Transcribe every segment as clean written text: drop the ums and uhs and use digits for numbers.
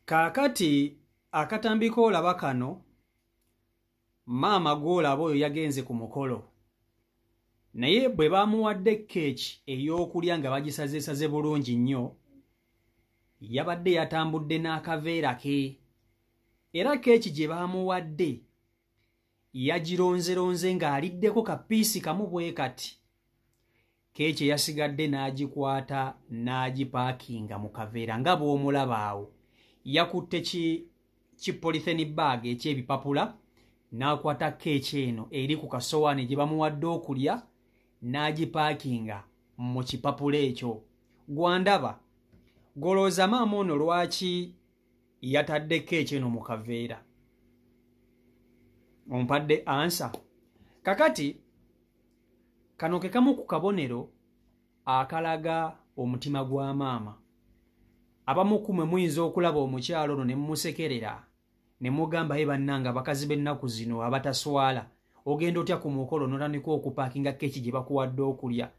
Kaakati akatambi k'olaba kano, maama gw'olaba oyo yagenze ku mukolo. Naye bwe bamuwadde keeki ey'okulya nga bagisazeesaze bulungi nnyo, yabadde yatambudde n'akaveera ke. Era keeki gye baamuwadde yagironzeronze ng'aliddeko kapiisi kamu bwe kati. Keeki eyasigadde n'agikwata n'agipaakinga mu kaveera nga bw'omulaba awo. Yakutte ki polythene bag eky'ebipapula n'akwata keeki eno eri ku kasowaani gye bamuwadde okulya n'agipaakinga mu kipapula ekyo. Gwandaba golooza maama ono lwaki yatadde keeki eno mu kaveera? Ompadde ansa. Kakati kano ke kamu ku kabonero akalaga omutima gwa maama. Abamu ku mmwe muyinza okulaba omukyalo ono ne mumusekerera ne mugamba, ye bannange abakazi b'ennaku zino abataswala, ogenda otya ku mukolo n'otandika okupaakinga keeki gye bakuwadde okulya?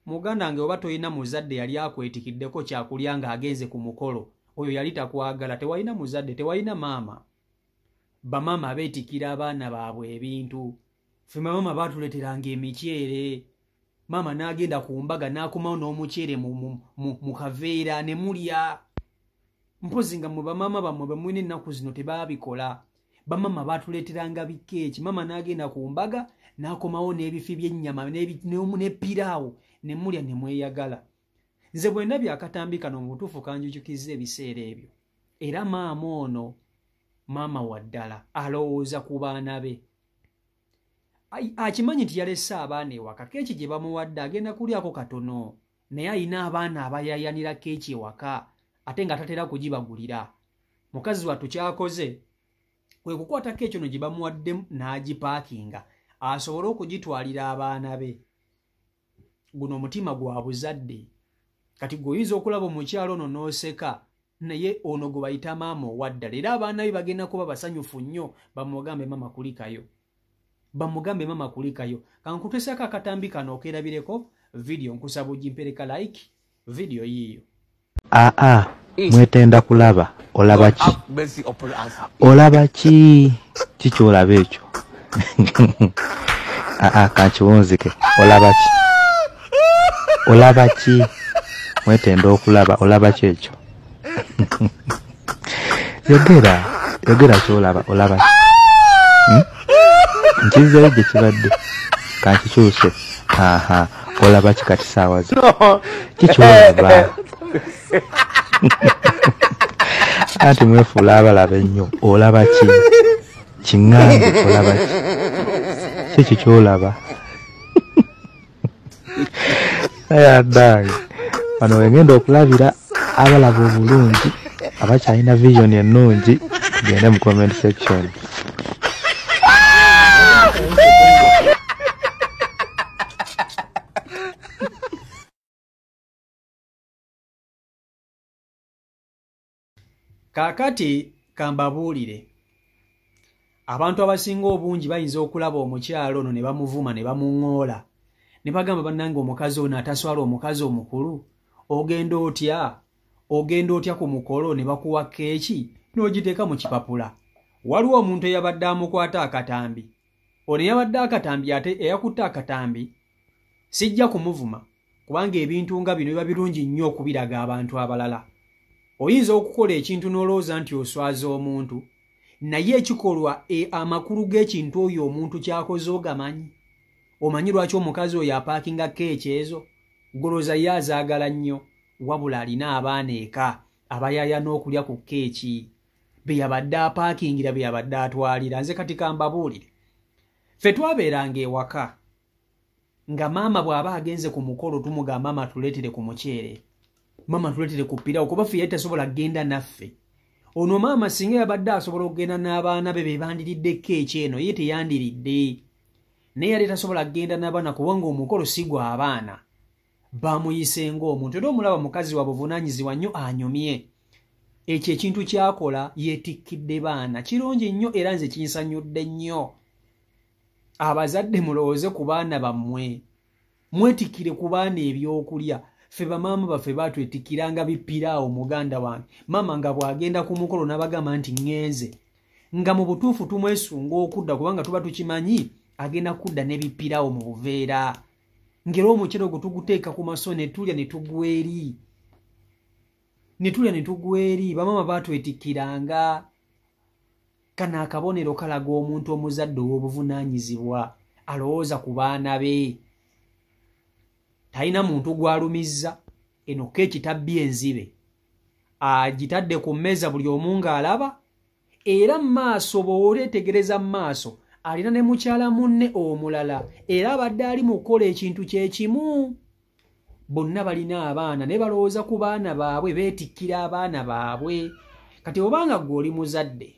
Muganda wange, oba tolina muzadde yali akwetikiddeko kyakulya ng'agenze ku mukolo, oyo yali takwagala. Tewalina muzadde, tewalina maama. Bamaama abeetikkira abaana baabwe ebintu. Ffe bamaama baatuleeteranga emiceere. Maama n'agenda ku mbaga n'akomawo n'omuceere mu kaveera ne mulya. Mpozi nga mmwe bamaama bammwe bwe mulina ennaku zino tebaabikola. Bamaama baatuleeteranga bikeeki. Maama n'agenda ku mbaga n'akomawo n'ebifi by'ennyama ne piraawo ne mulya ne mweyagala. Nze bwe ndabye akatambi kano mu butuufu kanjujukizza ebiseera ebyo. Era maama ono maama wa ddala, alowooza ku baana be. Akimanyi nti yalese abaana ewaka, keeki gye bamuwadde agenda kulyako katono, naye alina abaana abayaayanira keeki ewaka ate nga tatera kugibagulira. Mukazi wattu kyakoze kwe kukwata keeki ono gye bamuwadde n'agipaakinga asobole okugitwalira abaana be. Guno omutima gwa buzadde. Kati gwe oyinza okulaba omukyalo ono n'oseka, naye ono gwe bayita maama owaddala. Era abaana be bagenda kuba basanyufu nnyo, bamugambe maama kulikayo. Bamugambe maama kulikayo. Kankuteesako akatambi kano okeerabireko vidiyo, nkusaba ogimpereka like vidiyo yiiyo. Aa, mwetenda kulaba, olaba ki? Olaba ki? Ki ky'olaba ekyo? Aa, kankiwunzike. Olaba ki? Olaba ki? Mwetenda okulaba, olaba ki ekyo? Yogera, yogera ky'olaba, olaba ki? Nkizeeyo gye kibadde, kankikyuse. Aha, olaba ki kati saawa zino? Ki ky'olaba? Anti mwefuula abalaba ennyo, olaba ki? Kiŋŋambe, olaba ki? Kiki ky'olaba? Aye wano wengenda okulabira abalaba obulungi, abakyalina vision ennungi, tugende mu comment section. Kaakati kambabuulire, abantu abasinga obungi bayinza okulaba omukyalo ono ne bamuvuma ne bamuŋŋoola ne bagamba, bannange omukazi ono ataswala, omukazi omukulu, ogenda otya? Ogenda otya ku mukolo ne bakuwa keeki n'ogiteeka mu kipapula? Waliwo omuntu eyabadde amukwata akatambi. Ono eyabadde akatambi ate eyakutte akatambi, sijja kumuvuma kubanga ebintu nga bino biba birungi nnyo okubiraga abantu abalala. Oyinza okukola ekintu n'olowooza nti oswaza omuntu, naye ekikolwa amakulu g'ekintu oyo omuntu ky'akoze ogamanyi. Omanyi lwaki omukazi oyo apaakinga keeki ezo? Golooza ye azaagala nnyo, wabula alina abaana eka abayaaya n'okulya ku keeki be yabadde apaakingira, be yabadde atwalira. Nze kati kambabuulire, ffe twabeeranga ewaka nga maama bw'aba agenze ku mukolo tumugamba, maama tuleetere ku muceere, maama tuleetere ku piraawo, kuba ffe yali tasobola kugenda naffe. Ono maama singa yabadde asobola okugenda n'abaana be be bandiridde keeki eno, ye teyandiridde. Naye yali tasobola kugenda n'abaana kubanga omukolo si gwa abaana. Bamuyise ng'omuntu. Era omulaba mukazi wa buvunaanyizibwa nnyo, anyumye. Ekyo ekintu ky'akola yeetikkidde baana. Kirungi nnyo era nze kinsanyudde nnyo. Abazadde mulowooze ku baana bammwe, mwetikkire ku baana ebyokulya. Ffe bamaama baffe batwetikkiranga bipiraawo muganda wange. Maama nga bw'agenda ku mukolo n'abagamba nti ŋŋenze, nga mu butuufu tumwesunga okudda kubanga tuba tukimanyi agenda kudda n'ebipiraawo mu buveera. Ngera omuceere ogwo tuguteeka ku maso ne tulya ne tugwa eri. Ne tulya ne tugwa eri. Bamaama batwetikkiranga. Kano akabonero kalaga omuntu omuzadde ow'obuvunaanyizibwa alowooza ku baana be. Talina muntu gw'alumizza. Eno keeki tabbye enzibe, agitadde ku mmeeza buli omu ng'alaba. Era mu maaso bw'oleetegereza mu maaso alina ne mukyala munne omulala era abadde ali mu kukola ekintu kye kimu. Bonna balina abaana naye balowooza ku baana baabwe, beetikkira abaana baabwe. Kati obanga ggwe oli muzadde,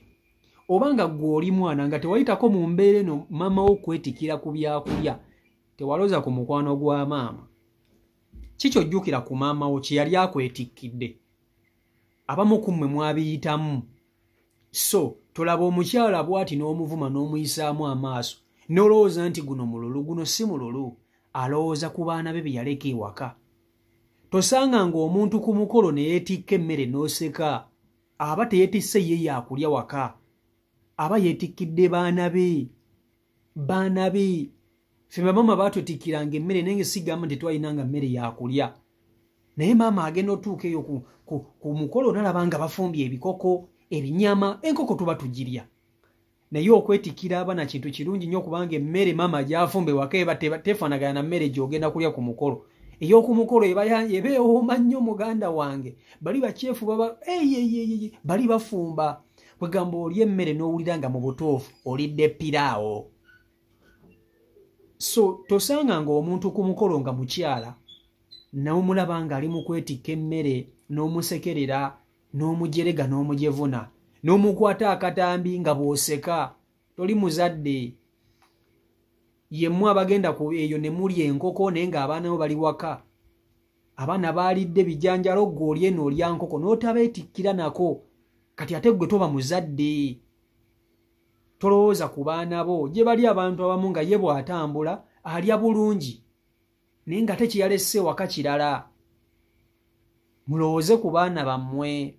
obanga ggwe oli mwana nga tewayitako mu mbeera eno maama wo kwetikkira ku byakulya, tewalooza ku mukwano gwa maama. Kikyojjukira ku maama wo kye yali akwetikkidde? Abamu ku mmwe mwabiyitamu. So tolaba omukyala bw'ati n'omuvuma n'omuyisaamu amaaso n'olowooza nti guno mululu. Guno si mululu, alowooza ku baana be bye yaleka ewaka. Tosanganga omuntu ku mukolo ne yeetikka emmere n'oseka. Aba teyeetisse ye yakulya waka, aba yeetikkidde baana be. Baana be. Ffe bamaama baatwetikkiranga emmere, naye nga sigamba nti twalinanga mmere yakulya. Naye maama agenda otuuka eyo ku mukolo n'alaba nga bafumbye ebikoko, ebinyama, enkoko tuba tugirya. Naye okwetikkira abaana kintu kirungi nnyo kubanga emmere maama gy'afumba ewaka eba tefaanagana na mmere gy'ogenda kulya ku mukolo. Ey'oku mukolo eba ewooma nnyo muganda wange. Bali bakyefu baba bali bafumba. Kwegamba olya emmere n'owulira nga mu butuufu olidde piraawo. So tosanganga omuntu ku mukolo nga mukyala n'omulaba ng'ali mu kwetikka emmere n'omusekerera n'omujerega n'omujevuna n'omukwata akatambi nga bw'oseka. Toli muzadde. Yemmwe abagenda ku eyo ne mulya enkoko naye ng'abaana bo bali waka. Abaana baalidde bijanjalo, ggwe oli eno olya nkoko n'otabeetikkira nako. Kati ate ggwe toba muzadde, tolowooza ku baana bo. Gye bali abantu abamu nga ye bw'atambula alya bulungi naye nga ate kye yalese waka kirala. Mulowooze ku baana bammwe.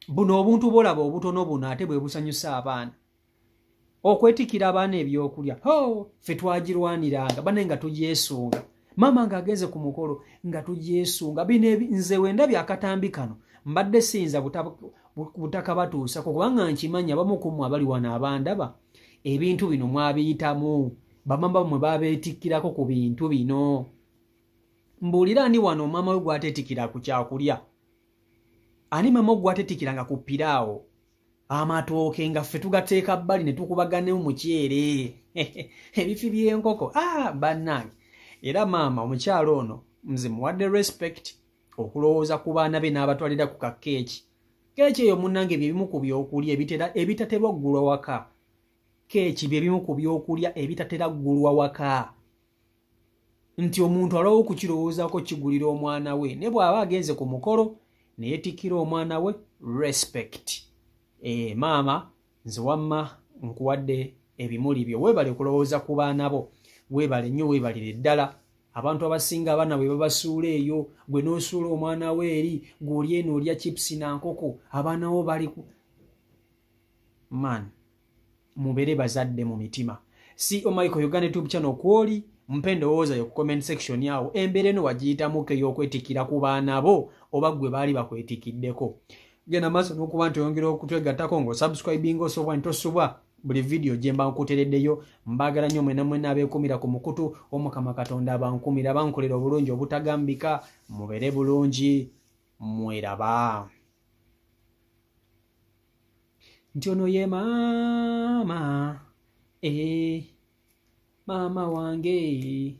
Buno obuntu bw'olaba obutono buno ate bwe busanyusa abaana. Okwetikkira abaana ebyokulya, ho, ffe twagirwaniranga bane nga tugyesunga. Maama ng'agenze ku mukolo nga tugyesunga. Bino nze wendabye akatambi kano mbadde siyinza butakabatuusako kubanga nkimanyi abamu ku mmwe abali wano abandaba ebintu bino mwabiyitamu. Bamaama bammwe babeetikkirako ku bintu bino. Mbuulira ani wano maama we gw'ateetikkira ku kyakulya? Ani maama we gw'ateetikkiranga ku piraawo? Amatooke nga ffe tugateeka bbali ne tukubaganamu muceere. Ebifi by'enkoko. Bannange. Era maama omukyala ono nze muwadde respect okulowooza ku baana be n'abatwalira ku kakeeki. Keeki eyo munnange bye bimu ku byokulya ebitaterwa ggulwa waka. Keeki bye bimu ku byokulya ebitatera ggulwa waka. Nti omuntu alwawo okukirowoozaako kigulira omwana we, ne bw'aba agenze ku mukolo ne yeetikkira omwana we respect. Maama nze wamma nkuwadde ebimuli byo, weebale kulowooza ku baana bo, weebale nnyo, weebalire ddala. Abantu abasinga abaana bwe babasuula eyo, gwe n'osuula omwana we eri, gw'oli eno olya chips na nkoko, abaana bo bali ku man. Mubeere bazadde mu mitima. CEO Michael Uganda YouTube channel kwoli, mpe endowooza yo ku comment section awo. Embeera eno wagiyitamuko ey'okwetikkira ku baana bo oba ggwe baali bakwetikiddeko? Genda maaso n'okuba nti oyongera okutwegattako ng'osubscribinga osobola nti tosubwa buli vidiyo gye mba nkutereddeyo. Mbaagala nnyo mwenna mwenna abeekumira ku mukutu. Omukama Katonda abankumira, bankolera obulungi obutagambika. Mubeere bulungi, mweraba. Nti ono ye maama, maama wange,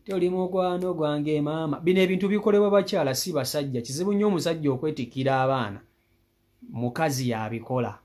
toli mukwano gwange maama. Bino ebintu bikolebwa bakyala si basajja. Kizibu nnyo omusajja okwetikkira abaana, mukazi y'abikola.